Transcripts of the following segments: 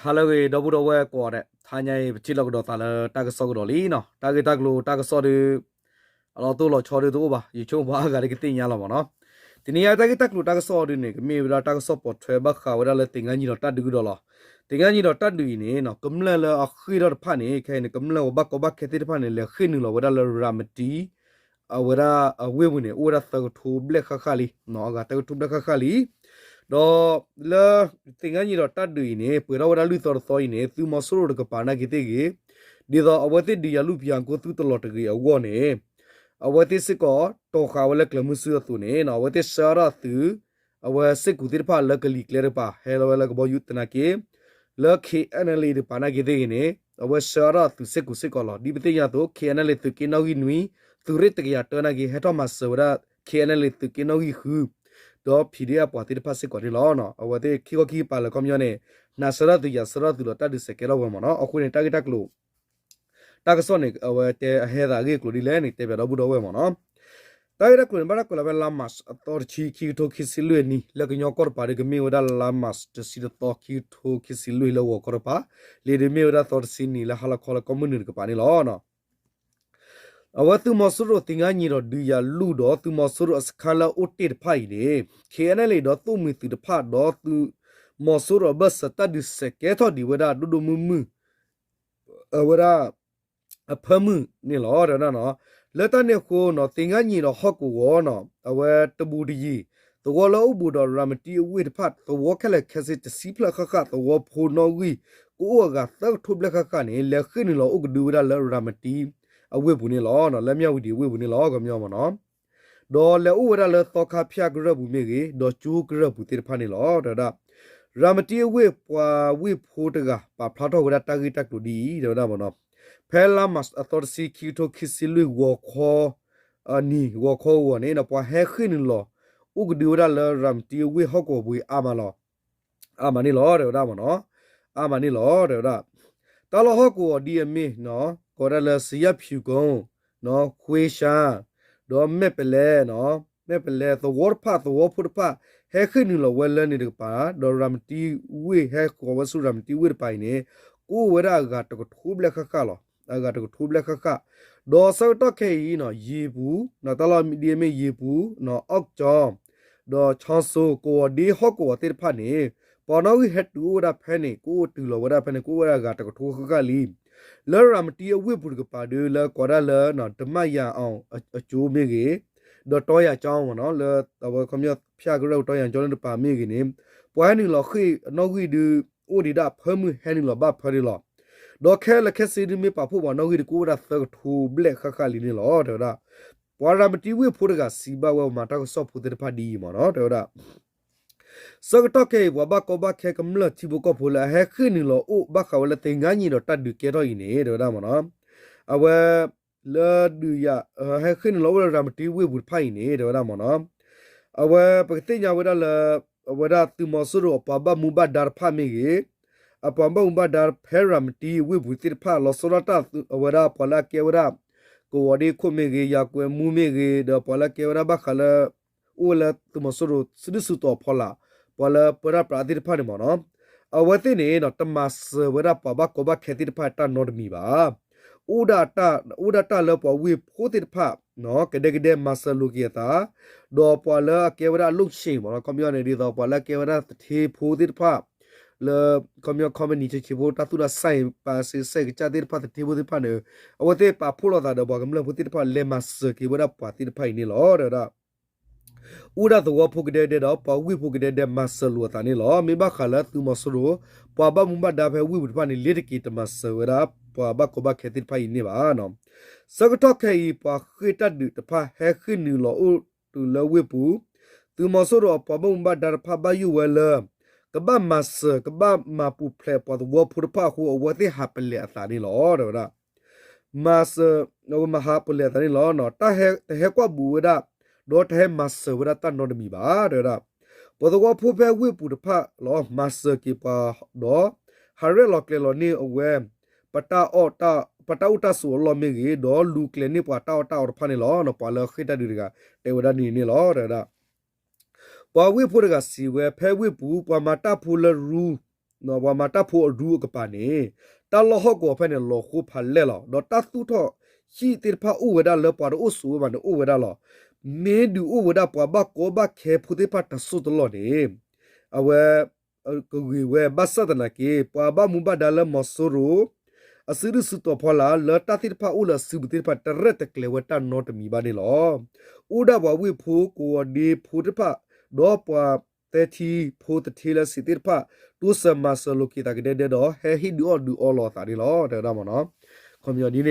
ဟါလၢအဂ့ၤ ဒီပုၢ်ဒီဝဲၢ်ကိးဂၤဒဲး, တဟါညါအံၤ ပထံၣ်လိာ်ကဒီးသးလၢတၢ်ကစီၣ်ကဒီးလံနီၤ. တၢ်ဂ့ၢ်တၢ်ကျိၤတၢ်ကစီၣ်ဒီး အလီၤတိၢ်လီၤဆီဒုးတအိၣ်ဘၣ်, ယဆိကမိၣ်ပှၤအါဂၤဒုးကသ့ၣ်ညါလီၤမ့ၢ်နီၤ. တနံၤညါတၢ်ဂ့ၢ်တၢ်ကျိၤတၢ်ကစီၣ်ဒုးန့ၣ် ကမ့ၢ်ဝဲဒၣ်တၢ်ကစီၣ်ပိာ်ထွဲဘၣ်ဃးဝဲဒၣ်လၢသ့ၣ်ငါညံဒီးတၢ်ဒုးကဒီးလီၤ. သ့ၣ်ငါညံဒီးတၢ်ဒုးအံၤန့ၣ် ကမျၢၢ်လၢအဃ့ၢ်ထီၣ်တဖၣ်န့ၣ် ခဲအံၤန့ၣ် ကမျၢၢ်ပှၤဘၣ်ကီဘၣ်ခဲသ့ၣ်တဖၣ်န့ၣ် လဲၤဃ့ၢ်နုာ်လီၤဝဲဒၣ်လၢရၤမတံ အဝဲဒၣ်အဝ့ၢ်ပူၤန့ၣ် အိၣ်ဝဲဒၣ်သၢကထိဘျဲၣ်ဃၣ်ဃၣ်လံ, အဂၤသၢကထိဘျဲၣ်ဃၣ်ဃၣ်လံ. ဒီးလၢသ့ၣ်ငါညံဒီးတၢ်ဒုးအံၤန့ၣ် ပှဲၤထီၣ်ဝဲဒၣ်လွံၢ်သီတသီအံၤန့ၣ် သုးမီၤစိရိၤတကပၤနာ်က့သ့ၣ်ဂ့ၤ, ဒ်သိးအဝဲသ့ၣ်ဒုးယၤလူၢ်ပယၤကိၢ်သုတလီၤတဂ့ၤအဂီၢ်န့ၣ် အဝဲသ့ၣ်စ့ၢ်ကီး တီၤဃာ်ဝဲလၢကျဲၤမုၢ်ဆူအသိးန့ၣ် အဝဲသ့ၣ်ဆှၢအါထီၣ်အသုး အဝဲစ့ၢ်ကီးသ့ၣ်တဖၣ်လၢကလံၤကျဲတကပၤ ဟဲလီၤဝဲလၢကဘီယူၤသနာ်က့ လၢ KNLA တကပၤနာ်က့သ့ၣ်ဂ့ၤန့ၣ် အဝဲဆှၢအါထီၣ်အသုးစ့ၢ်ကီးစ့ၢ်ကီးလီၤ. ဒ်ပသ့ၣ်ညါအသိး KNLA သုးက့နီၣ်ဂံၢ်နွံ သုးရ့ၣ်တကယၤတၢနာ်က့ ဟဲထီၣ်မၤစၢၤဝဲဒၣ် KNLA သုးက့နီၣ်ဂံၢ်ဃု ဒီး PDF အပှၤသ့ၣ်တဖၣ်စ့ၢ်ကီးန့ၣ်လီၤ. အဝဲသ့ၣ်ခံခီခံကပၤလၢခီပညီန့ၣ် နၤဆှၢထီၣ်သုးယၤဆှၢထီၣ်သုးဒီးတၢ်ဒုးစဲးကဲထီၣ်ဝဲမ့ၢ်နီၤ. အဃိန့ၣ် တၢ်ဂ့ၢ်တၢ်ကျိၤ တၢ်ကစီၣ်န့ၣ် အဝဲတဲအဟဲသးအဂ့ၢ်အကျိၤဒ်လဲၣ်န့ၣ် တဲပၠးဒီပုၢ်ဒီဝဲၢ်မ့ၢ်နီၤ. တၢ်ဂ့ၢ်တၢ်ကျိၤန့ၣ် ဘၣ်တၢ်ကွဲးလီၤဖဲလါမး အသီတဆံ ခံကထိခံဆံလွံၢ်နံၣ် လၢကညီကီၢ်တပၤဒီး ကမ့ၢ်ဝဲဒၣ်လါမးတဆံတသီ ခံကထိခံဆံလွံၢ်လၢဂီၤခီတကပၤ, လံာ်ဒုးမ့ၢ်ဝဲဒၣ်သီတဆံနံၤလၢဟါလီၤခီလၢကီၢ်မုၢ်နုာ်တကပၤန့ၣ်လီၤ. အဝဲသုးမီၤစိရိၤသ့ၣ်ငါညံဒီးဒုးယၤလူၢ်ဒီး သုးမီၤစိရိၤအစခါလၢအအိၣ်တ့ၢ်တဖၣ်အံၤန့ၣ် KNLA ဒီးသိၣ်မှံၤသုးတဖၣ်ဒီးသုးမီၤစိရိၤ အဘၢၣ်စၢၤတၢ်ဒုးစဲးကဲထီၣ်ဒံးဝဲဒၣ်ဒိၣ်ဒိၣ်မုၢ်မုၢ် အဝဲဒၣ် အဖၢမုၢ်န့ၣ်လီၤ တဲဝဲဒၣ်နီၤ. လၢတၢ်န့ၣ်အဃိနီၤ သ့ၣ်ငါညံဒီးဟီၣ်ကဝီၤနီၤ အဝဲတဘူးတယံၤ သဝီလၢအိၣ်ဘူးဒီးရၤမတံအဝ့ၢ်တဖၣ် သဝီခဲလၢာ်ခဲဆ့တဆံဖျၢၣ်ဃၣ်ဃၣ် သဝီဖိနီၣ်ဂံၢ် ကအိၣ်အဂၤသၢကထိဘျဲၣ်ဃၣ်ဃၣ်န့ၣ် လဲၤဃ့ၢ်နုာ်လီၤအိၣ်ကဒုဝဲဒၣ်လၢရၤမတံအဝ့ၢ်ပူၤန့ၣ်လီၤ. လၢမၠၣ်ဝတံၤအဝ့ၢ်ပူၤန့ၣ်လီၤ ကမျၢၢ်မ့ၢ်နီၤ. ဒီးလဲၤအိၣ်ဝဲဒၣ်လၢသီခါဖၠၣ်ကရၢၢ်ပူၤမ့ၢ်ဂ့ၤ ဒီးကၠိကရၢၢ်ပူၤသ့ၣ်တဖၣ်န့ၣ်လီၤ တဲဝဲဒၣ်. ရၤမတံအဝ့ၢ်ပှၤဝ့ၢ်ဖိတဂၤ ပာ်ဖျါထီၣ်ဝဲဒၣ်တၢ်ဂ့ၢ်တၢ်ကျိၤဒ်အံၤ တဲဝဲဒၣ်မ့ၢ်နီၤ. ဖဲလါမးအသီတဆံ ခံကထိခံဆံလွံၢ်ဂီၤခီ နံၤ ဂီၤခီအဂီၢ်န့ၣ် ပှၤဟဲဃ့ၢ်နုာ်လီၤ အိၣ်ကဒုဝဲဒၣ်လၢရၤမတံအဝ့ၢ်ဟီၣ်ကဝီၤပူၤအါမးလီၤ. အါမးန့ၣ်လီၤ တဲဝဲဒၣ်မ့ၢ်နီၤ. အါမးန့ၣ်လီၤ တဲဝဲဒၣ်. တၢ်လီၢ်ဟီၣ်ကဝီၤဒ်အမ့ၢ်နီၤ ကိးဒၣ်လၢစယၣ်ဖၠူၤကိၣ် ဃ့ၡါ ဒီးမဲၣ်ပလဲ မဲၣ်ပလဲသဝီတဖၣ် သဝီဖိတဖၣ် ဟဲဃ့ၢ်နုာ်လီၤဝဲလၢန့ၣ်တကပၤ ဒီးရၤမတံဝ့ၢ်ဟဲဃီၤဝဲဆူရၤမတံဝ့ၢ်တကပၤအံၤန့ၣ် ကအိၣ်ဝဲဒၣ်အဂၤတကထိဘျဲၣ်ဃၣ်ဃၣ်လီၤ. အဂၤတကထိဘျဲၣ်ဃၣ်ဃၣ်. ဒီးဆၢကတီၢ်ခဲအံၤနီၤ ယ့ၤပူၤ တၢ်လီၢ်ဒ်အမ့ၢ်ယ့ၤပူၤ အီၣ်ကၠီ ဒီးဆီစိ ကဝီၤဒ့ဟီၣ်ကဝီၤသ့ၣ်တဖၣ်န့ၣ် ပှၤနီၣ်ဂံၢ်ဟဲတုၤအိၣ်ဝဲဒၣ်ဖဲန့ၣ် ကအိၣ်တုၤလီၤဝဲဒၣ်ဖဲန့ၣ် ကအိၣ်ဝဲဒၣ်အဂၤတကထိဃၣ်ဃၣ်လံ. လၢရၤမတံအဝ့ၢ်ပူၤတကပၤဒီး လၢကိးဒၣ်လၢ ဓမ္မရာအောင်အကၠိမ့ၢ်ဂ့ၤ ဒီးတောင်ယာကျောင်းမ့ၢ်နီၤ လၢအဝဲခီပညီ ဖၠၣ်ကရၢၢ် တောင်ယာကျောင်း န့ၣ်တကပၤမ့ၢ်ဂ့ၤန့ၣ် ပှၤဟဲနုာ်လီၤဃ့ၢ်နီၣ်ဂံၢ်ဒုး အိၣ်ဒံးဒၣ်ဖၢမုၢ် ဟဲနုာ်လီၤဘၣ်ဖၢဒၣ်လီၤ. ဒီးခဲလၢာ်ခဲဆ့ဒုးမ့ၢ်ပာ်ဖှိၣ်ပှၤနီၣ်ဂံၢ်ဒုးကအိၣ်ဝဲဒၣ်သၢကထိဘျဲၣ်ဃၣ်ဃၣ်လံန့ၣ်လီၤ တဲဝဲဒၣ်. ပှၤရၤမတံဝ့ၢ်ဖိတဂၤစံးဘၣ်ဝဲမၤတၢ်ကစီၣ်ဖိသ့ၣ်တဖၣ်ဒ်အံၤမ့ၢ်နီၤ တဲဝဲဒၣ်. ဆၢကတီၢ်ခဲအံၤ ပှၤဘၣ်ကီဘၣ်ခဲကမျၢၢ်ထံဖိကီၢ်ဖိလၢအဟဲဃ့ၢ်နုာ်လီၤအိၣ်ဘၣ်ဃးဝဲလၢသ့ၣ်ငါညံဒီးတၢ်ဒုးကဲထီၣ်အံၤန့ၣ် တဲဝဲဒၣ်မ့ၢ်နီၤ အဝဲ လၢဒုးယၤ ဟဲဃ့ၢ်နုာ်လီၤအိၣ်လၢရၤမတံဝ့ၢ်ပူၤတဖၣ်အံၤန့ၣ် တဲဝဲဒၣ်မ့ၢ်နီၤ အဝဲပကသ့ၣ်ညါဝဲဒၣ်လၢ အဝဲဒၣ်သုးမီၤစိရိၤအပှၤဘၣ်မူဘၣ်ဒါတဖၣ်မ့ၢ်ဂ့ၤ အပှၤဘၣ်မူဘၣ်ဒါဖဲရၤမတံဝ့ၢ်ပူၤသ့ၣ်တဖၣ် လီၤဆီဒၣ်တၢ်အဝဲဒၣ်ပှၤလၢအကဲဝဲဒၣ် ကဝီၤဒ့ခိၣ်မ့ၢ်ဂ့ၤ ယၤကွဲမူမ့ၢ်ဂ့ၤ ဒီးပှၤလၢအကဲဝဲဒၣ်ဘၣ်ဃးလၢ အိၣ်ဝဲလၢသုးမီၤစိရိၤစုဒုၣ်စုတီၤအဖီလာ် ပှၤလၢပၢတၢ်ပြးသ့ၣ်တဖၣ်န့ၣ်မ့ၢ်နီၤ အဝဲသ့ၣ်န့ၣ် တမၤစၢၤဝဲဒၣ်ပှၤဘၣ်ကီဘၣ်ခဲသ့ၣ်တဖၣ်တၢ်နီတမံၤဘၣ်. အိၣ်ဒၣ်တၢ် အိၣ်ဒၣ်တၢ်လၢပှၤဝ့ၢ်ဖိသ့ၣ်တဖၣ် ကဒဲကဒဲမၤစၢၤလိာ်က့ၤအသး ဒီးပှၤလၢအကဲဝဲဒၣ်အလိၣ်ဆ့ၣ်မ့ၢ်နီၤ ခီပညီန့ၣ် ဒ်သိးပှၤလၢအကဲဝဲဒၣ်သထ့ဖိသ့ၣ်တဖၣ် လၢ ခီပညီ ခီပနံၣ်ဆ့ဆ့ဖိ တၢ်သူၣ်တၢ်ဆါအံၤ ပာ်စ့စဲကစၢ်သ့ၣ်တဖၣ် သထ့ဖိသ့ၣ်တဖၣ်န့ၣ် အဝဲသ့ၣ်ပာ်ဖှိၣ်လိာ်သးဒီးပှၤကမျၢၢ်ဖိသ့ၣ်တဖၣ် လဲၤမၤစၢၤက့ၤဝဲဒၣ်ပှၤသ့ၣ်တဖၣ်အံၤန့ၣ်လီၤ တဲဝဲဒၣ် အိၣ်ဒၣ်သဝီဖိကဒဲကဒဲဒီး ပှၤဝ့ၢ်ဖိကဒဲကဒဲ မၤစၢၤလိာ်အသးန့ၣ်လီၤ. မ့ၢ်ဘၣ်ဃးလၢသုးမီၤစိရိၤ ပှၤဘၣ်မူဘၣ်ဒါဖဲဝ့ၢ်ပူၤတဖၣ်န့ၣ် လ့ၤတက့ၤတမၤစၢၤဝဲဒၣ် ပှၤဘၣ်ကီဘၣ်ခဲသ့ၣ်တဖၣ်အံၤန့ၣ်ဘၣ်. ဆၢကတီၢ်ခဲအံၤ ပှၤဃ့ၢ်တၢ်ဒုးတဖၣ် ဟဲဃ့ၢ်နုာ်လီၤအိၣ်တုၤလၢဝ့ၢ်ပူၤ သုးမီၤစိရိၤအပှၤဘၣ်မူဘၣ်ဒါတဖၣ် ဘၣ်ယိၣ်ဝဲလၢ ကဘၣ်မၤစၢၤ ကဘၣ်မၤပူၤဖျဲးပှၤသဝီဖိတဖၣ်အဃိ အဝဲသ့ၣ်ဟးပလဲာ်အသးန့ၣ်လီၤ တဲဝဲဒၣ်. မၤစၢၤ အဝဲမၤဟးပလဲာ်အသးန့ၣ်လီၤ. တၢ်ဟဲ တဟဲကွၢ်ဘူးဝဲဒၣ် ဒီးတဟဲမၤစၢၤဝဲဒၣ်တၢ်နီတမံၤဘၣ် တဲဝဲဒၣ်. ပှၤသဝီဖိဖဲဝ့ၢ်ပူၤတဖၣ်လီၤ မၤစၢၤက့ၤပှၤဒီး ဟးရဲၣ်လီၤကျဲၤလီၤန့ၢ်အဝဲ ပတၢ်အီၣ် ပတၢ်အိၣ်တၢ်ဆိးအလီၢ်မ့ၢ်ဂ့ၤ ဒီးလူၤကျဲၤန့ၢ်ပှၤတၢ်အီၣ်တၢ်အီတဖၣ်န့ၣ်လီၤ. ပှၤလၢဃ့ၢ်တၢ်ဒုးတဂၤ တဲဝဲဒၣ်ဒ်န့ၣ်န့ၣ်လီၤ တဲဝဲဒၣ်. ပှၤဝ့ၢ်ဖိတဂၤစံးဝဲ ဖဲဝ့ၢ်ပူၤ ပှၤမၤတၢ်ဖိလၢရူ ပှၤမၤတၢ်ဖိအရူအကပၤန့ၣ် တၢ်လီၢ်ဟီၣ်ကဝီၤဖဲန့ၣ် လီၤဃိဖးလဲၢ်လီၤ. ဒီးတၢ်သူၣ်ထီၣ်ဟံၣ်သ့ၣ်တဖၣ်အိၣ်ဝဲဒၣ်လၢပှၤတအိၣ်ဆိးဝဲဘၣ်န့ၣ် အိၣ်ဝဲဒၣ်လီၤ. မ့ၢ်ဒုးအိၣ်ဝဲဒၣ်ပှၤဘၣ်ကီဘၣ်ခဲဖိသ့ၣ်တဖၣ်တစိၢ်တလီၢ်န့ၣ် အဝဲ ကဂ့ၤဝဲဘၣ်ဆၣ်သနာ်က့ ပှၤဘၣ်မူဘၣ်ဒါလၢမီၤစိရိၤ အစုဒုၣ်စုတီၤဖီလာ်လၢတၢ်သ့ၣ်တဖၣ်အိၣ်လၢအစုပူၤသ့ၣ်တဖၣ် တရဲၣ်တကျဲၤဝဲတၢ်နီတမံၤဘၣ်န့ၣ်လီၤ. အိၣ်ဒၣ်ပှၤဝ့ၢ်ဖိ ကိးဂီၤဒ့ဖိတဖၣ် ဒီးပှၤသဲထံဖိသထ့လၢစံးသ့ၣ်တဖၣ် တိစၢၤမၤစၢၤလိာ်က့ၤသးကဒဲဒဲဒီး ဟဲဟ့ၣ်ဒုးအီၣ်ဒုးအီလီၤအသးန့ၣ်လီၤ တဲဝဲဒၣ်မ့ၢ်နီၤ. ခီပညီဒ်န့ၣ် ဒီးတ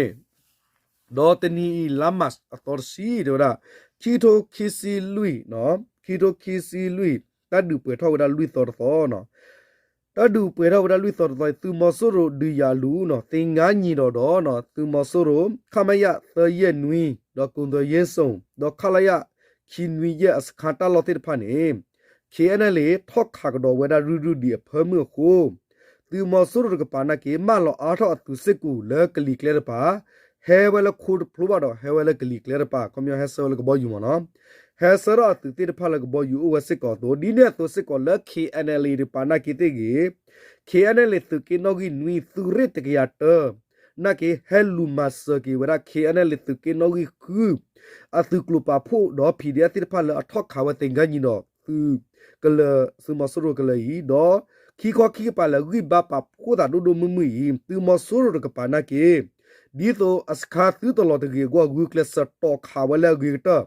နံၤအံၤ လါမးအသီတဆံ တဲဝဲဒၣ် ခံကထိခံဆံလွံၢ်, ခံကထိခံဆံလွံၢ် တၢ်ဒုးပှဲၤထီၣ်ဝဲဒၣ်လွံၢ်သီတသီနီၤ. တၢ်ဒုးပှဲၤထီၣ်ဝဲဒၣ်လွံၢ်သီတသီ သုးမီၤစိရိၤဒုးယၤလူၤနီၤ သင်္ဃန်းညီနောင်ဒီး သုးမီၤစိရိၤ ခမရ သၢယဲၢ်နွံ ဒီး ကုံသွဲယ့စိန် ဒီး ခလရ ခံနွံယဲၢ် အစခန်းတၢ်လီၢ်သ့ၣ်တဖၣ်န့ၣ် KNLA ထီၣ်ခးကဒီးဝဲဒၣ်ရုၢ်ရုၢ်ဒံးအဖၢမုၢ်အဃိ သုးမီၤစိရိၤတကပၤနာ်က့ မၢလီၤအါထီၣ်အသုးစ့ၢ်ကီးလၢကလံၤကျဲတကပၤ, ဟဲဝဲလၢခိတဖျိဘၣ်ဒီး ဟဲဝဲလၢကလံၤကျဲတကပၤ ခီပညီဟဲဆှၢဝဲလၢကဘီယူၤမ့ၢ်နီၤ, ဟဲဆှၢထီၣ်အသုးသ့ၣ်တဖၣ်လၢကဘီယူၤအိၣ်ဝဲစ့ၢ်ကီးအသိး ဒ်န့ၣ်အသိးစ့ၢ်ကီးလၢ KNLA တကပၤနာ်က့သ့ၣ်ဂ့ၤ, KNLA သုးက့နီၣ်ဂံၢ်နွံ သုးရ့ၣ်တကယၤတၢ နာ်က့ ဟဲလူၤမၤစၢၤက့ၤဝဲဒၣ် KNLA သုးက့နီၣ်ဂံၢ်ဃု အသုးကျိၤပာ်ဖှိၣ်ဒီး PDF သ့ၣ်တဖၣ်လၢအထီၣ်ခးဝဲ သင်္ဃန်းညီနောင် သုးကလၢၤ သုးမီၤစိရိၤကလၢၤအံၤ, ဒီးခံခီခံကပၤလၢဂံၢ်ဘါပာ်ဖှိၣ်သးဒိၣ်ဒိၣ်မုၢ်မုၢ်အံၤ သုးမီၤစိရိၤတကပၤနာ်က့ ဒ်သိးအစခန်းသုတလီၤတဂ့ၤအဂီၢ် ဂုာ်ကျဲးစၢးတီၤခးဝဲလၢအဂ့ၤကတၢၢ်,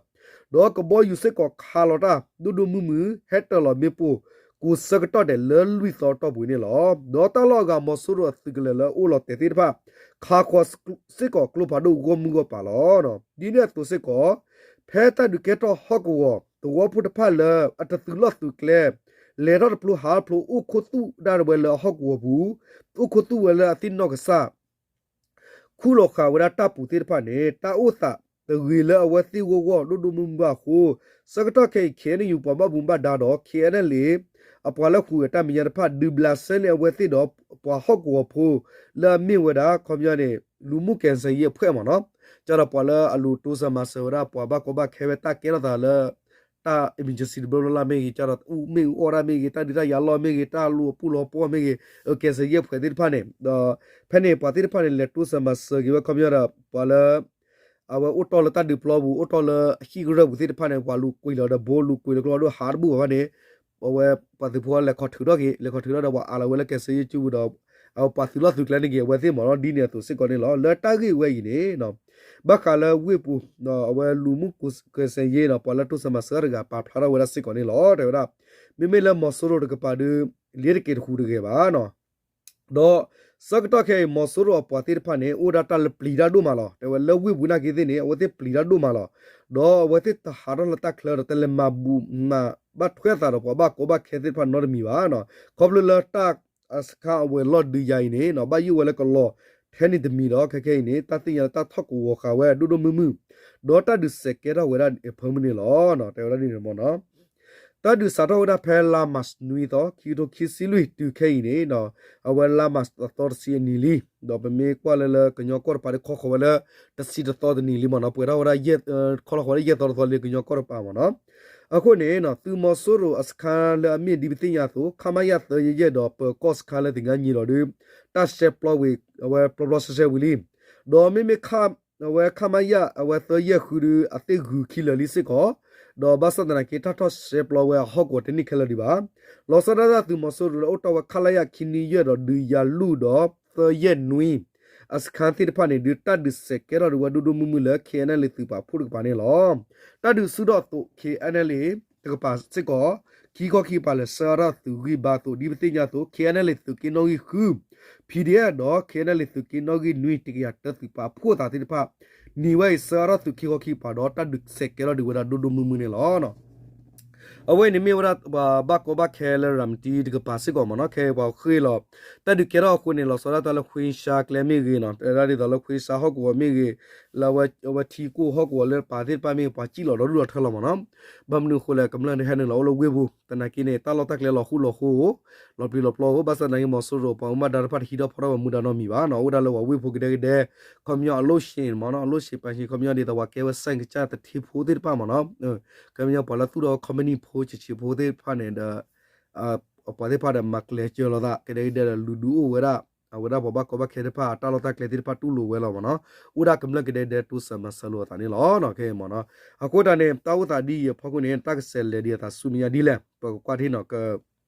ဒီးကဘီယူၤစ့ၢ်ကီးခးလီၤတၢ်ဒိၣ်ဒိၣ်မုၢ်မုၢ် ဟဲတၢၤလီၤမ့ၣ်ပိၢ် ကိးဆၢကတီၢ်ဒဲးလၢလွံၢ်သီအတီၢ်ပူၤန့ၣ်လီၤ. ဒီးတၢ်လီၢ်အဂၤ မီၤစိရိၤအသုးကလၢၤလၢအအိၣ်လီၤတဲာ်သ့ၣ်တဖၣ် ခးဃီၤစ့ၢ်ကီးကျိဖးဒိၣ်ဂီၢ်မုၢ်ဂီၢ်ပၤလီၤ. ဒ်န့ၣ်အသိးစ့ၢ်ကီး ဖဲတၢ်ဒုးကဲထီၣ်ဟီၣ်ကဝီၤ သဝီဖိတဖၣ်လၢအတသုးလီၢ်သုးကျဲ လဲၤထီၣ်တဖျိဟးဖျိအိၣ်ခူသူၣ်ဒၣ်ဝဲလၢအဟီၣ်ကဝီၤပူၤ, အိၣ်ခူသူၣ်ဝဲလၢအသ့ၣ်နီၣ်ကစၢ် ခူၣ်လီၤဃာ်ဝဲဒၣ်တၢ်ပူၤသ့ၣ်တဖၣ်န့ၣ် တၢ်အိၣ်သးတဂ့ၤလၢအဝဲသ့ၣ်ဂီၢ်ဂီၢ်ဒိၣ်ဒိၣ်မုၢ်မုၢ်ဘၣ်အဃိ ဆၢကတီၢ်ခဲအံၤ KNU ပှၤဘၣ်မူဘၣ်ဒါဒီး KNLA အပှၤလၢဟူးဂဲၤတၢ်မဲာ်ညါတဖၣ် ဒုးဘျးစဲန့ၢ်အဝဲသ့ၣ်ဒီးပှၤဟီၣ်ကဝီၤဖိလၢအမ့ၢ်ဝဲဒၣ် ခီပညီန့ၣ် လူမှုကယ်ဆယ်ရေးအဖွဲ့မ့ၢ်နီၤ, ကဒီးပှၤလၢအလူၤတိစၢၤမၤစၢၤဝဲဒၣ် ပှၤဘၣ်ကီဘၣ်ခဲဝဲတၢ်ကဲထီၣ်သးလၢ တၢ် emergency တဘျီဘျီလၢ်မ့ၢ်ဂ့ၤ, ကဒီးအူမ့ၣ်အူအီၣ်ဒၣ်မ့ၢ်ဂ့ၤ, တၢ်ဒုးတၢ်ယၤလီၢ်မ့ၢ်ဂ့ၤ, တၢ်လူၤအပူၤလီၤပှီၢ်မ့ၢ်ဂ့ၤ, ကယ်ဆယ်ရေးအဖွဲ့သ့ၣ်တဖၣ်န့ၣ် ဒီးဖဲန့ၣ်ပှၤသ့ၣ်တဖၣ်န့ၣ် လဲၤတိစၢၤမၤစၢၤက့ၤဝဲ ခီပညီဒီး ပှၤလၢ အဝဲအိၣ်တီၢ်လၢတၢ်ဒုးပျီပူၤ အိၣ်တီၢ်လၢအဟံၣ်ကရၢၢ်ပူၤသ့ၣ်တဖၣ်န့ၣ် ပှၤလူၤကွံာ်လီၤဒီးဘိလူၤကွံာ်လီၤကျိဒီးဟးတဘူၣ်ဘၣ်ဘၣ်န့ၣ် အဝဲပှၤသုးဖိလဲၤခီၣ်ထုးထီၣ်က့ၤ လဲၤခီၣ်ထုးထီၣ်ဒီးပှၤအးလီၤဝဲလၢကယ်ဆယ်ရေးကၠူပူၤဒီး အဝဲပှၤသုးလီၢ်သုးကျဲန့ၣ်က့ၤ အဝဲသ့ၣ်မ့ၢ်နီၤ ဒ်န့ၣ်အသိးစ့ၢ်ကီးန့ၣ်လီၤ. လၢတၢ်ဂ့ၢ်ဝဲအံၤန့ၣ် ဘၣ်ဃးလၢဝ့ၢ်ပူၤ အဝဲလူၤမူကယ်ဆယ်ရေးနီၤ ပှၤလၢတိစၢၤမၤစၢၤတဂၤပာ်ဖျါထီၣ်ဝဲဒၣ်စ့ၢ်ကီးန့ၣ်လီၤ. တဲဝဲဒၣ် မ့မ့ၢ်လၢမီၤစိရိၤတကပၤဒီး လ့ၤတက့ၤတဟူးတဂဲၤဘၣ်နီၤ ဒီးဆၢကတီၢ်ခဲအံၤ မီၤစိရိၤအပှၤသ့ၣ်တဖၣ်န့ၣ် အိၣ်ဒၣ်တၢ်လၢပျံၤတၢ်ဒိၣ်မးလီၤ. တဲဝဲလၢဝ့ၢ်ပူၤနာ်က့သ့ၣ်န့ၣ် အဝဲသ့ၣ်ပျံၤတၢ်ဒိၣ်မးလီၤ. ဒီးအဝဲသ့ၣ်တဟးထီၣ်လၢတၢ်ချၢဒီး တလဲၤမၤဘူၣ်မၤဘၣ်ထွဲသးဒီးပှၤဘၣ်ကီဘၣ်ခဲသ့ၣ်တဖၣ်နီတမံၤဘၣ်နီၤ. ခီဖျိလၢတၢ်အစခန်းအဝဲၤလီၢ်ဒုးယၤအံၤန့ၣ်နီၤ ဘၣ်ယိၣ်ဝဲလၢကလီၤထဲန့ၣ်တမံၤဒီး ခဲခဲအံၤန့ၣ် တၢ်သ့ၣ်ညါလၢတၢ်ထီၣ်ကဝီၤဃာ်ဝဲဒိၣ်ဒိၣ်မုၢ်မုၢ် ဒီးတၢ်ဒုးစဲးကဲထီၣ်ဝဲဒၣ်အဖၢမုၢ်န့ၣ်လီၤ. တဲဝဲဒၣ်ဒ်န့ၣ်မ့ၢ်နီၤ တၢ်ဒုးစးထီၣ်ဝဲဒၣ်ဖဲလါမးနွံသီ ခံကထိခံဆံလွံၢ် တုၤခဲအံၤန့ၣ် အဝဲလါမးအသီတဆံအနံၤလံ. ဒီးပမ့ၢ်ကွၢ်လၢလၢကညီကီၢ်တပၤဒီး ခီဃီၤဝဲလၢ တဆံတသီတနံၤလံမ့ၢ်နီၤ ပှဲၤထီၣ်ဝဲဒၣ် ခီလီၤဃီၤလၢယဲၢ်သီတသီလံ ကညီကီၢ်တပၤမ့ၢ်နီၤ. အဃိန့ၣ် သုးမီၤစိရိၤအစခန်းလၢအမ့ၢ်ဒ်ပသ့ၣ်ညါအသိး ခမရ သၢယဲၢ်ယဲၢ် ဒီးပၢၤကီၢ်စခန်းလၢသင်္ဃန်းညီနောင်ဒီး တၢ်ရှဲပျီဝံၤ အဝဲပျီပျီရှဲရှဲဝံၤလံ. ဒီးမ့မ့ၢ် အဝဲ ခမရ အဝဲသၢယဲၢ်ဃုဒီး အသ့ၣ်ဂုၤခံလၢာ်လံစ့ၢ်ကီး, ဒီးဘၣ်ဆၣ်သနာ်က့ တၢ်ထီၣ်ရှဲပျီဝဲအဟီၣ်ကဝီၤတန့ၢ်ခဲလၢာ်ဒံးဘၣ်. လီၤဆီဒၣ်တၢ်သုးမီၤစိရိၤလၢအိၣ်တီၢ်ဝဲ ခလရ ခံနွံယဲၢ် ဒီးဒုးယၤလူၢ်ဒီး သၢယဲၢ်နွံ အစခန်းသ့ၣ်တဖၣ်န့ၣ် ဒုးတၢ်ဒုးစဲးကဲထီၣ်ဒံးဝဲဒိၣ်ဒိၣ်မုၢ်မုၢ်လၢ KNLA သုးပာ်ဖှိၣ်တကပၤန့ၣ်လီၤ. တၢ်ဒုးဆူၣ်ထီၣ်အသိး KNLA တကပၤစ့ၢ်ကီး ခံခီခံကပၤလဲၤဆှၢအါထီၣ်သုးဂံၢ်ဘါအသိး ဒ်ပသ့ၣ်ညါအသိး KNLA သုးက့နီၣ်ဂံၢ်ဃု PDF ဒီး KNLA သုးက့နီၣ်ဂံၢ်နွံ တကယၤတၢသုးပာ်ဖှိၣ်သးသ့ၣ်တဖၣ် နံၤဝဲအံၤဆှၢအါထီၣ်သုးခံခီခံကပၤဒီး တၢ်ဒုးစဲးကဲထီၣ်ဒံးဝဲဒၣ်ဒိၣ်ဒိၣ်မုၢ်မုၢ်န့ၣ်လီၤ. အဝဲအံၤန့ၣ်မ့ၢ်ဝဲဒၣ်ပှၤဘၣ်ကီဘၣ်ခဲလၢရၤမတံတကပၤစ့ၢ်ကီးမ့ၢ်နီၤ ခဲအံၤပှၤဃ့ၢ်လီၤ တၢ်ဒုးကဲထီၣ်အဃိန့ၣ် လီၤဆီဒၣ်တၢ်လၢခွ့ၣ်ရှါကျဲမ့ၢ်ဂ့ၤနီၤ တၢ်ဒ်သိးလၢခွ့ၣ်ရှါဟီၣ်ကဝီၤမ့ၢ်ဂ့ၤ လၢအဝဲထံကိၢ်ဟီၣ်ကဝီၤလၢပာ်သ့ၣ်တဖၣ်မ့ၢ်ဂ့ၤ ပှၤစံၣ်လီၤဒီဒူၣ်ဒီထၢလီၤမ့ၢ်နီၤ ဘၣ်မနုၤအဃိလဲၣ် ကမျၢၢ်တဟဲနုာ်လီၤအိၣ်လၢဝ့ၢ်ပူၤ သနာ်က့န့ၣ် တၢ်လီၢ်တၢ်ကျဲလီၤဃူလီၤဃိဧိၤ လီၤပျံၤလီၤပျီဧိၤ ဘၣ်ဆၣ်သနာ်က့ မီၤစိရိၤပှၤမူဘၣ်ဒါတဖၣ်တဟံးထီၣ်ဖီထီၣ်ပှၤမူဒါနီတမံၤဘၣ်နီၤ အိၣ်ဝဲဒၣ်လၢပှၤဝ့ၢ်ဖိကဒဲကဒဲ ခီပညီအလိၣ်ဆံးမ့ၢ်နီၤ အလိၣ်ဆံးပှၤဆံး ခီပညီဒ်သိးပှၤကဲဝဲ စဲၣ်ကစၢ်သထ့ဖိသ့ၣ်တဖၣ်မ့ၢ်နီၤ ခီပညီပှၤလၢသူၣ်ထီၣ်ဝဲ ခီမနံၣ်ဖိဆံးဆံးဖိသ့ၣ်တဖၣ်န့ၣ်ဒီး ပှၤသ့ၣ်တဖၣ်ဒီးမၤကျဲၤစၢၤလိာ်သး ကဒဲကဒဲဒီးလူၤဒုးအိၣ်ဝဲဒၣ် အဝဲဒၣ်ပှၤဘၣ်ကီဘၣ်ခဲသ့ၣ်တဖၣ် အတၢ်လီၢ်တၢ်ကျဲသ့ၣ်တဖၣ်တူၢ်လိာ်ဝဲလီၤမ့ၢ်နီၤ, အိၣ်ဒၣ်ကမျၢၢ်ကဒဲကဒဲတိစၢၤမၤစၢၤလိာ်အသးန့ၣ်လီၤ ခဲအံၤမ့ၢ်နီၤ. အဃိတၢ်န့ၣ် တၢ်အိၣ်သးဒ်အံၤအဖီခိၣ်န့ၣ် တၢ်ကဆဲးလဲၤဒံးအသးဆူမဲာ်ညါဒ်လဲၣ် ပကကွၢ်ထံနီၤ က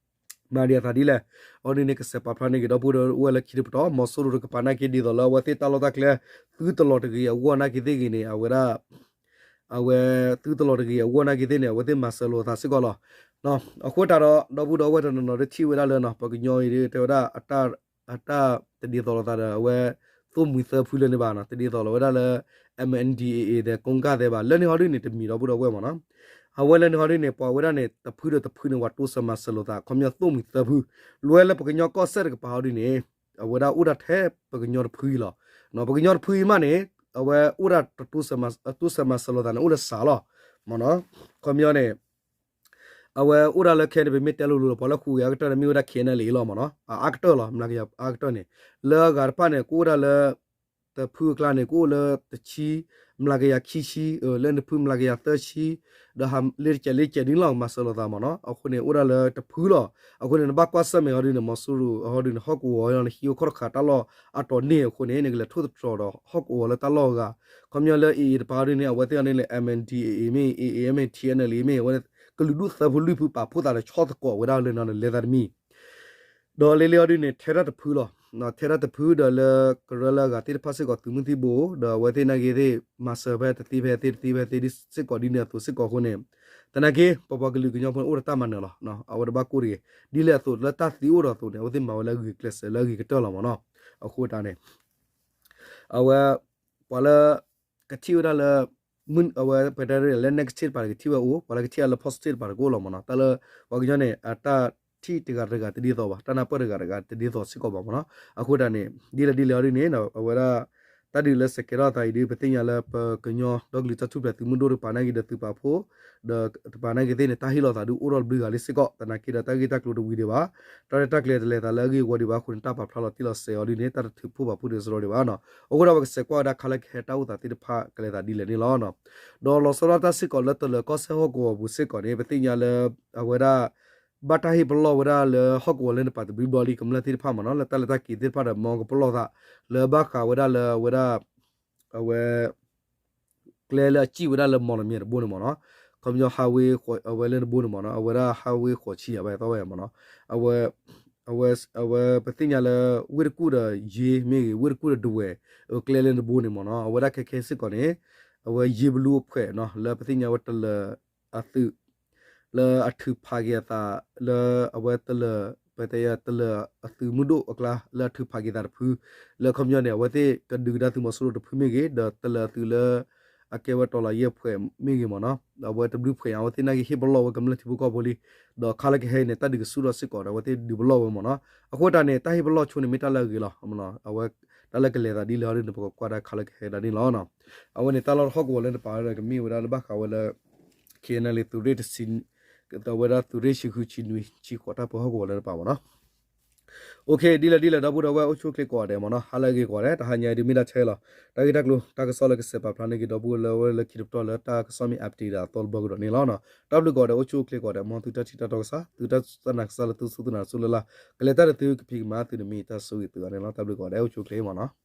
မၤဒံးအသးဒ်လဲၣ်. အီၤဒ်န့ၣ် ကစဲးပာ်ဖျါန့ၢ်က့ၤဒီပုၢ်ဒီဝဲၢ်လၢခံတပတီၢ် မီၤစိရိၤတကပၤနာ်က့ဒ်သိးလၢအဝဲသ့ၣ်တၢ်လီၢ်တၢ်ကျဲ သုတလီၤတဂ့ၤအဂီၢ်နာ်က့သ့ၣ်ဂ့ၤန့ၣ် အဝဲဒၣ် အဝဲ သုတလီၤတဂ့ၤအဂီၢ်နာ်က့သ့ၣ်န့ၣ် အဝဲသ့ၣ်မၤစၢၤလိာ်အသးစ့ၢ်ကီးလီၤ. အဃိတၢ်ဒီး ဒီပုၢ်ဒီဝဲၢ်တနီၤနီၤဒ်ထံၣ်ဝဲဒၣ်လၢနီၤ ပှၤကညီအံၤဒ်တဲဝဲဒၣ် အတၢ်တဒ်သိးလိာ်သးဒီး အဝဲ သိၣ်မှံၤသၢဖုလၢန့ၣ်ဘၣ်နီၤ တဒ်သိးလိာ်ဝဲဒၣ်လၢ M N D A A ဒီး ကိကၣ်သဲးဘၣ် လၢန့ၣ်ဟီဒ်န့ၣ် တမံၤဒီပုၢ်ဒီဝဲၢ်မ့ၢ်နီၤ. အဝဲလၢန့ၣ်ဟီဒ်န့ၣ် ပှၤဝဲဒၣ်န့ၣ် တဖုဒီးတဖုန့ၣ် ပှၤတိစၢၤမၤစၢၤလိာ်သး ခီပညီသိၣ်မှံၤသၢဖု လွဲလၢပကညီကီၢ်စဲၣ်တကပၤဟီဒ်န့ၣ် အဝဲဒၣ်အိၣ်ဒၣ်ထဲပကညီတဖုအံၤလီၤ. ပကညီတဖုအံၤမးန့ၣ် အဝဲအိၣ်ဒၣ်တတိစၢၤမၤစၢၤလိာ်သးန့ၣ် အိၣ်လၢစှၤလီၤ မ့ၢ်နီၤ. ခီပညီန့ၣ် အဝဲအိၣ်ဒၣ်လၢခဲန့ၣ် ပမ့ၢ်တဲလိၤလိၤဒီး ပှၤလၢဃူဂဲၤအါကတၢၢ်န့ၣ် မ့ၢ်ဝဲဒၣ် K N L A လီၤမ့ၢ်နီၤ. အါကတၢၢ်လီၤ မျးကယၤအါကတၢၢ်န့ၣ် လၢအဂၤတဖၣ်န့ၣ် ကအိၣ်ဒၣ်လၢ တဖုအကျါန့ၣ် ကအိၣ်လၢတဆံ မျးကယၤခံဆံ လၢနဖုမျးကယၤသၢဆံ ဒီးဟးလ့တကဲးလ့တကဲးဒ်န့ၣ်လီၤ မၤစၢၤလိာ်သးမ့ၢ်နီၤ. အဃိန့ၣ် အိၣ်ဒၣ်လၢတဖုလီၤ. အဃိန့ၣ် နဘၣ်ကွၢ်ဆၢၣ်မဲာ်ဟီဒ်န့ၣ် မီၤစိရိၤဟီဒ်န့ၣ် ဟီၣ်ကဝီၤဟီဒ်န့ၣ် ဟံးအိၣ်ခီၣ်တဃာ်တၢ်လီၢ်အတီၢ်န့ၢ်အဃိန့ၣ် နကလဲၤထိၣ်သတြီၤဒီးဟီၣ်ကဝီၤလၢတၢ်လီၢ်အဂၤ ခီပညီလၢ A A တပၤဟီဒ်န့ၣ် အဝဲသ့ၣ်အီၤန့ၣ်လၢ M N D A A မ့ၢ် A A မ့ၢ် T N L A မ့ၢ် အဝဲ ကလုာ်ဒူၣ်သၢဖုလွံၢ်ဖုပာ်ဖှိၣ်သးဒီးဆီသကိးဝဲဒၣ်လၢနီၤ လဲၤသးတမံၤ ဒီးလၢလံအီၤဒ်န့ၣ် ထဲဒၣ်တဖုလီၤ. ထဲဒၣ်တဖုဒီးလၢကရၢလၢအဂၤသ့ၣ်တဖၣ်စ့ၢ်ကီးသုးမုၢ်သံၣ်ဘိ ဒီးအဝဲသ့ၣ်နာ်က့သ့ၣ် မၤစၢၤဖဲတသ့ဖဲသ့တသ့ဖဲသ့စ့ၢ်ကီးဒ်န့ၣ်အသိးစ့ၢ်ကီးအဃိန့ၣ် သနာ်က့ ပပှၤကလုာ်ကညီဖိန့ၣ်အိၣ်ဒီးတၢ်မၤနၢၤလီၤ. အဝဲတဘၣ်ကိၢ်တဂ့ၤ ဒ်လဲၣ်အသိးလၢတၢ်သံအိၣ်ဒီးအသိးန့ၣ် အဝဲသ့ၣ်မၤဝဲလၢအဂ့ၤကျဲးစၢးလၢအဂ့ၤကတၢၢ်လီၤမ့ၢ်နီၤ. အဃိတၢ်န့ၣ် အဝဲ ပှၤလၢ ကထံၣ်ဝဲဒၣ်လၢ အဝဲပတဲလၢ negative တပၤန့ၣ် ကထံၣ်ဝဲအိၣ် ပှၤလၢကထံၣ်ဝဲလၢ positive တပၤန့ၣ် ကအိၣ်လီၤမ့ၢ်နီၤ. တၢ်လၢ ပှၤကညီန့ၣ် အတၢ်ထံၣ်တဂၤတဂၤတဒ်သိးဘၣ် တၢ်နၢ်ပၢၢ်တဂၤတဂၤတဒ်သိးစ့ၢ်ကီးဘၣ်မ့ၢ်နီၤ. အဃိတၢ်န့ၣ် ဒ်လဲၣ်ဒ်လဲၣ်အီၤဒ်န့ၣ် အဝဲဒၣ် တၢ်ဒုးလၢစဲးကဲထီၣ်အသးအံၤဒ် ပသ့ၣ်ညါလၢပကညီဒီကလုာ်တၢ်ထူၣ်ဖျဲးသုးမုၢ်ဒိၣ်တကပၤနာ်က့ဒီးသုးပာ်ဖှိၣ် ဒီးတကပၤနာ်က့သ့ၣ်န့ၣ် တၢ်ဟ့ၣ်လီၤသးဒုးအိၣ်ထီၣ်တဘျုးဂၤလံစ့ၢ်ကီး သနာ်က့ဒီးတၢ်ဂ့ၢ်တၢ်ကျိၤတဝံၤဒံးဘၣ် တၢ်ရဲၣ်တၢ်ကျဲၤတလဲၤသးလၢအဂ့ၢ်အဝီဒံးဘၣ်အဃိန့ၣ် တၢ်ပာ်ဖျါလီၤတံၢ်လီၤဆဲးအီၤဒ်န့ၣ် တၢ်တထုးဖှိၣ်ပာ်ဖှိၣ်ဒံးစရီဒံးဘၣ်နီၤ. အဃိဒီးပကစဲးကွၢ်ဝဲဒၣ်ခါလၢကဟဲတၢ်အိၣ်သးသ့ၣ်တဖၣ်ကလဲၤသးဒ်လဲၣ်န့ၣ်လီၤ. ဒီးလီၤဆီဒၣ်တၢ်စ့ၢ်ကီးလၢတလၢၤကီၢ်စဲၣ်ဟီၣ်ကဝီၤပူၤစ့ၢ်ကီးန့ၣ် ပသ့ၣ်ညါလၢ အဝဲဒၣ် ဘၣ်တၢ်ဟ့ၣ်ပလီၢ်ဝဲဒၣ်လၢဟီၣ်ကဝီၤလၢနပၤတဘျုးဘျီလံ ကမျၢၢ်သ့ၣ်တဖၣ်မ့ၢ်နီၤ လၢတၢ်လဲၤတၢ်က့ၤသ့ၣ်တဖၣ်ဒီး မ်ကပလီၢ်သး လၢဘၣ်ဃးဝဲဒၣ်လၢအဝဲဒၣ် အဝဲ ကျဲလၢအစံၣ်ဝဲဒၣ်လၢမီၢ်လမၠဲၣ်တဘိန့ၣ်မ့ၢ်နီၤ ခီပညီ highway အဝဲလၢနဘိန့ၣ်မ့ၢ်နီၤ အဝဲဒၣ် highway ဃိးဆံယၤဘၣ်သီဝဲမ့ၢ်နီၤ အဝဲ အဝဲ အဝဲပသ့ၣ်ညါလၢ ဝ့ၢ်တကူၣ်ဒီးယ့မ့ၢ်ဂ့ၤ ဝ့ၢ်တကူၣ်ဒီးဒဝဲၢ် ကျဲလၢနဘိန့ၣ်မ့ၢ်နီၤ အဝဲဒၣ်ခဲခဲစ့ၢ်ကီးန့ၣ် အဝဲယ့ဘလူအဖှဲးနီၤ လၢပသ့ၣ်ညါဝဲတလၢၤအသုး လၢအထုးဖးက့ၤအသး လၢအဝဲတလၢၤ ပတဲယၤတလၢၤအသုးမုၢ်ဒိၣ်အကျါ လၢအထုးဖးက့ၤသးတဖု လၢခီပညီန့ၣ် အဝဲသ့ၣ်ကဒုးကဒါသုးမီၤစိရိၤတဖုမ့ၢ်ဂ့ၤ ဒီးတလၢၤအသုးလၢ အကဲဝဲတီၤလီၤယဲၢ်ဖှဲးမ့ၢ်ဂ့ၤမ့ၢ်နီၤ အဝဲတဘျုးဖှဲးအံၤ အဝဲသ့ၣ်နာ်က့ဟ့ၣ်ပလီၢ်ဝဲကမျၢၢ်ထံဖိကီၢ်ဖိလံ ဒီးခါလၢကဟဲအံၤန့ၣ် တၢ်ဒုးကဆူၣ်ထီၣ်စ့ၢ်ကီးဒီး အဝဲသ့ၣ်ဒုးပလီၢ်ဝဲမ့ၢ်နီၤ အဃိတၢ်န့ၣ် တၢ်ဟ့ၣ်ပလီၢ်ဆိန့ၣ်မ့ၢ်တၢ်လၢအဂ့ၤလီၤ အဝဲ တၢ်လၢကလဲၤသးဒ်လဲၣ်အီၤဒ်န့ၣ် ပကကွၢ်ဒၣ်ခါလၢကဟဲဒၣ်န့ၣ်လီၤ အဝဲန့ၣ် တၢ်လီၢ်ဟီၣ်ကဝီၤလၢနပာ်ဝဲဒၣ်ကမ့ၢ်ဝဲဒၣ်လၢဘၣ်ဃးဝဲလၢ K N L A သုးရ့ၣ်တဆံ အဝဲဒၣ်သုးရ့ၣ်ဆံဃုဆံနွံဆံဃိးတၢ်ပၢဟီၣ်ကဝီၤလၢနပာ်မ့ၢ်နီၤ Okay ဒ်လဲၣ်ဒ်လဲၣ် ဒီပုၢ်ဒီဝဲၢ်အိၣ်ဆူၣ်အိၣ်ချ့ကိးဂၤဒဲးမ့ၢ်နီၤ ဟါလၢအဂ့ၤကိးဂၤဒဲး တဟါညါအံၤဒုးမ့ၢ်ဒၣ်ထဲလီၤ တၢ်ဂ့ၢ်တၢ်ကျိၤ တၢ်ကစီၣ်လၢကစဲးပာ်ဖျါန့ၢ်က့ၤဒီပုၢ်ဝဲၢ်လၢ လၢခံတပတီၢ်လၢတၢ်ကစီၣ်မ့ၢ် update ဒၣ်အသီတဘျီကဒီးန့ၣ်လီၤ. တၢ်ဘျုးကိးဂၤဒဲး အိၣ်ဆူၣ်အိၣ်ချ့ကိးဂၤဒဲး မ်သုတၢ်ထံၣ်တၢ်တီကစၢ် သုတၢ်စူၢ်တၢ်နာ်ကစၢ်လၢသုစူၢ်သုနာ်တစူၢ်လၢ်လၢ် ကလဲၤတၢ်ဒီးသုကဖံးကမၤသုန့ၣ်မ့ၢ်တၢ်ဆိၣ်ဂ့ၤသုဂၤန့ၣ်လီၤ. တၢ်ဘျုးကိးဂၤဒဲး အိၣ်ဆူၣ်အိၣ်ချ့မ့ၢ်နီၤ